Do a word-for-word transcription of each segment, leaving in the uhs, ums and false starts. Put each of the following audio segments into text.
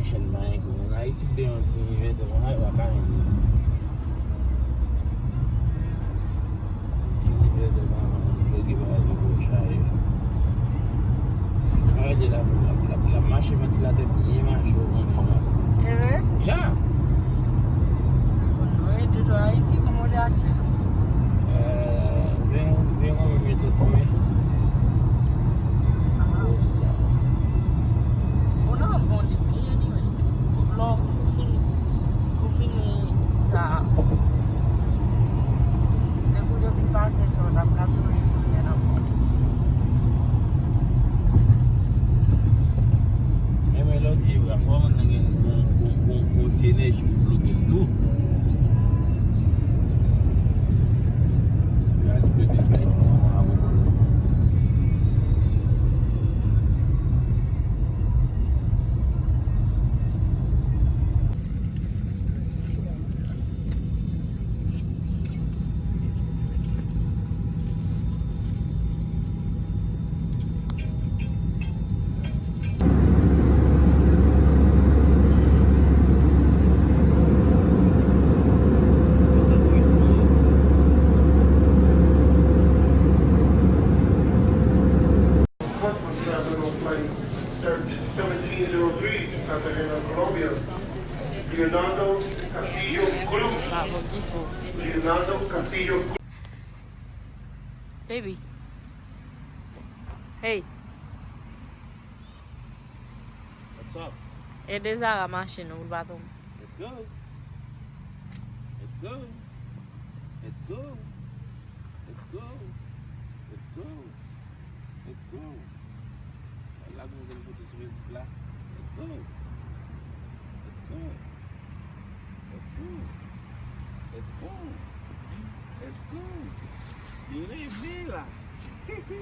Machann pa gen kou. Ann Ayiti, te yon ti nivètè konsa, yo pa ka jwenn li. Ti nivètè pa gen kou, yo gen bagay yo pou yo chaje. Sa vle di l ap, l ap, l ap, l ap mache, vantilatè byen mache, ou konnen. E vre? Ya! Bon, nou rete tou Ayiti, kòman w te achte l? Euh, ven, ven, mwen, mwen, tout mwen. Ah. Bon, sa. Bon, nan bon depi, anyways. Lè w fin, ou fini sa. Depi w te fin pase sa, w t ap ka toujou tounen nan bon depi. Men, men, lè w di, fò moun nan gen bon, bon, bon, bon ti enèji pou bloke l tou. Seventeen zero three, Cartagena, Colombia. Leonardo Castillo Cruz. Leonardo Castillo Cruz. Baby. Hey. What's up? Ede Zara mache non, pou l pa tonbe. Let's go. Let's go. Let's go. Let's go. Let's go. Let's go. Lage yon grenn foto sou Facebook la. Let's go. Let's go. Let's go. Let's go. Let's go. Li reve la. Let's go.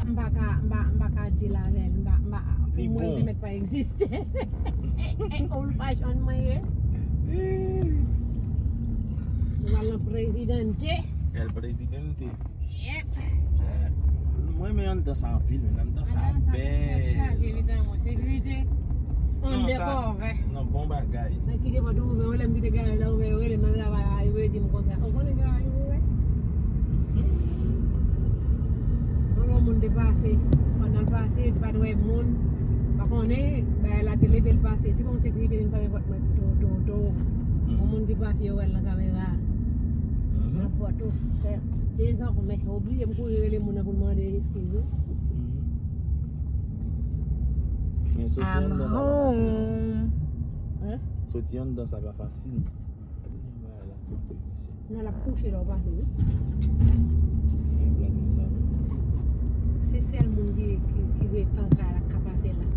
M pa ka, m pa, m pa ka deal avè l. M pa, m pa, pou mwen, li te mèt pa egziste. Old fashion mwen ye. Ou al nan Presidente. El Presidente. Yep. Mwen renmen anndan sa anpil, men anndan sa bèl. Anndan sa se tèt chaje, evidaman. Sekirite, anndan pòv. Non, bon bagay. Mwen kite pòt ouvè, yo lè m kite garaj la ouvè, yo rele m nan travay la, yo di m konsa. Ou konnen garaj ouvè? Yon lòt moun te pase, pandan l pase, li pa t wè moun. Pa konnen, bagay la te leve l pase. Ti bon sekirite vin frape pòt mwen, do, do, do. Yon moun te pase, yo wè l nan kamera. Nan pòt ou, fè dezòd, men obliye m kouri rele moun nan pou l mande eskiz wi. Men soti anndan sa pa fasil non. Soti anndan sa pa fasil. Gade jan bagay la koute mesye. Non, l ap kouche lè w pase wi. Gen blag konsa non. Se sèl moun ki, ki, ki ret nan kay la k ka pase la.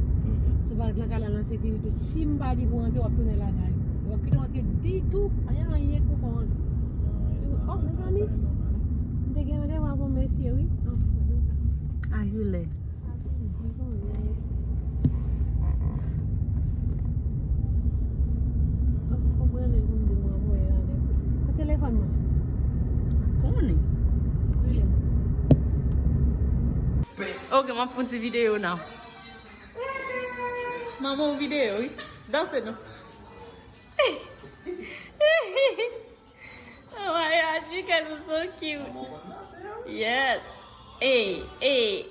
Si w pa ret nan kay la nan sekirite, si m pa di pou w antre, w ap tounen lakay ou. Yo p kite w antre ditou. Pa gen anyen k pou fè w antre. Si w, oh, mezanmi. M te gen randevou avè yon mesye wi. A kilè? Telefòn mwen. Pa konnen. Ok, m ap fè yon ti videyo now. Manman, yon videyo wi. Danse non. Oh my God, you guys are so cute. Yes. Hey, hey.